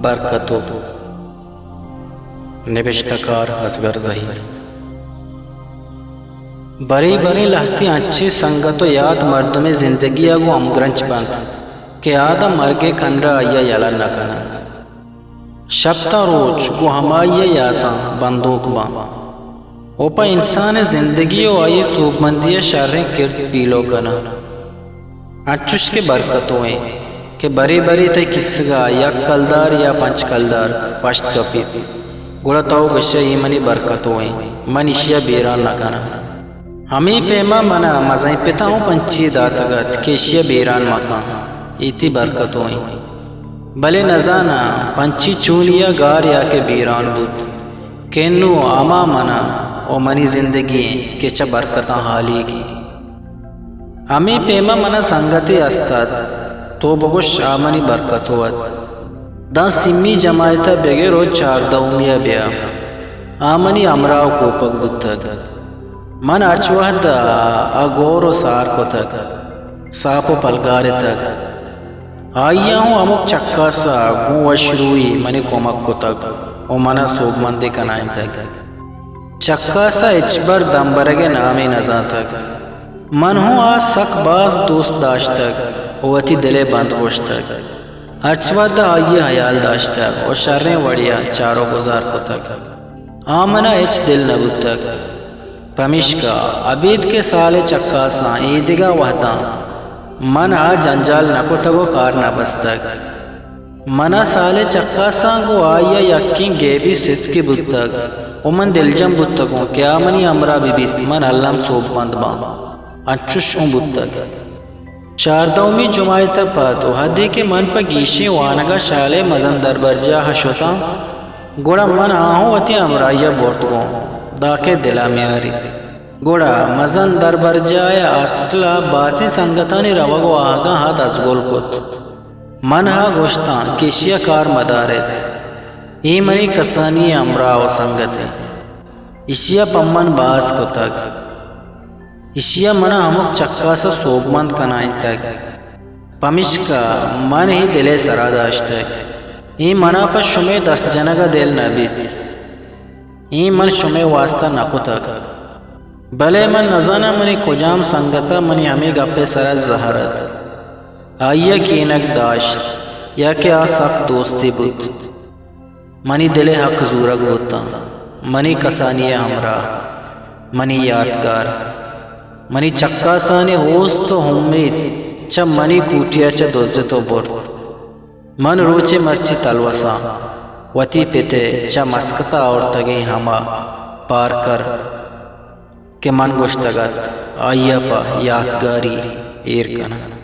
برکتو۔ نبشتہ کار: اصغر زہیر۔ برے برے لہتے انچیں سنگت و یات مردمے زندگی ء گوں ہمگرنچ بنت کہ آ داں مرگ ء کنڈ ء آئی ء یلہ نہ کناں۔ شپ تاں روچ گوں ہمائی ء یاتاں بندوک باں و پہ انسان ء زندگی و آئی ء سوبمندی ء شریں کرد پیلو کناں۔ انچش کہ برکتو ایں کہ برے برے تئی کسگ ء یک کلدار یا پنچ کلدار پشت کپیت، گڑا تو گشئے، اے منی برکتو ایں، من ایشی ء بیران نہ کناں۔ ہمے پیما من ء مزنیں پت ء اوں پنچے داتگ ات کہ ایشی ء بیران مہ کن، اے تئی برکتو ایں۔ بلے نزاناں پنچی چونیا گار یا کہ بیران بوت کہ نوں ہما من ء و منی زندگی ایں کہ چہ برکتاں ہالیگی۔ ہمے پیما من ء سنگتے است ات، تو بگوش آ منی برکتو ات۔ داں سیمی جماعت ء بگر و چاردہمی ء بیا، آ منی ہمراہ و کوپگ بوتگ۔ من ہرچ وہد ء آ گور و سار کتگ، ساپ و پلگار اتگ۔ آئی ء اوں ہمک چکاس ء گوں وشروئی منی کمک کتگ و من ء سوبمندے کنائینتگ۔ چکاس ء ہچبر دمبرگ ء نامے نزانتگ۔ من ہوں آ سک باز دوست داشتگ و وتی دل ء بند گوشتگ۔ ہرچ وہد ء آئی ء ہیال داشتگ و شریں وڑے ء چار و گزار کتگ، آ من ء ہچ دل نہ بوتگ۔ پمیشکا ابید کہ سال ء چکاساں ایدگہ وہداں من آ جنجال نہ کتگ و کار نہ بستگ۔ من ء سال ء چکاساں گوں آئی ء یکیں گیبی ستکے بوتگ و من دلجم بوتگوں کہ آ منی ہمراہ بہ بیت، من الم سوبمند باں۔ انچش اوں بوتگ۔ چاردہمی جماعت ء پد وہدے کہ من پہ گیشیں وانگ ء شال ء مزن دربرجاہ ء شتاں، گڑا من آہوں وتی ہمراہی ء برتگوں، داکہ دل ء میاریت۔ گڑا مزن دربرجاہ ء ہاسٹل ء بازیں سنگتانی روگ و آہگاں ہا دزگول کت۔ من ہا گوشتاں کہ ایشی ء کار مدار ایت۔ اے منی کسانی ہمراہ و سنگت انت۔ ایشی ء پہ من باز کتگ۔ ایشی ء من ء ہمک چکاس ء سوبمند کنائینتگ۔ پمیشکا من اے دل ء سرا داشتگ۔ اے من ء پہ شمئے دست جنگ ء دل نہ بیت۔ اے من شمئے واستا نہ کتگ۔ بلے من نزاناں منی کجام سنگت ء منی ہمے گپ ء سرا زہر ات۔ آئی ء کینگ داشت یا کہ آ سک دوستے بوت۔ منی دل ء حق زورگ بوتاں۔ منی کسانی ء ہمراہ، منی یاتگار، منی چکاسانی اوست و امیت چہ منی کوٹی ء چہ دزت و برت۔ من روچے مرچی تلوساں وتی پت ء چہ مسکت ء آورتگیں ہما پارکر کہ من گوشتگ ات، آئی ء پہ یاتگاری ایر کناں۔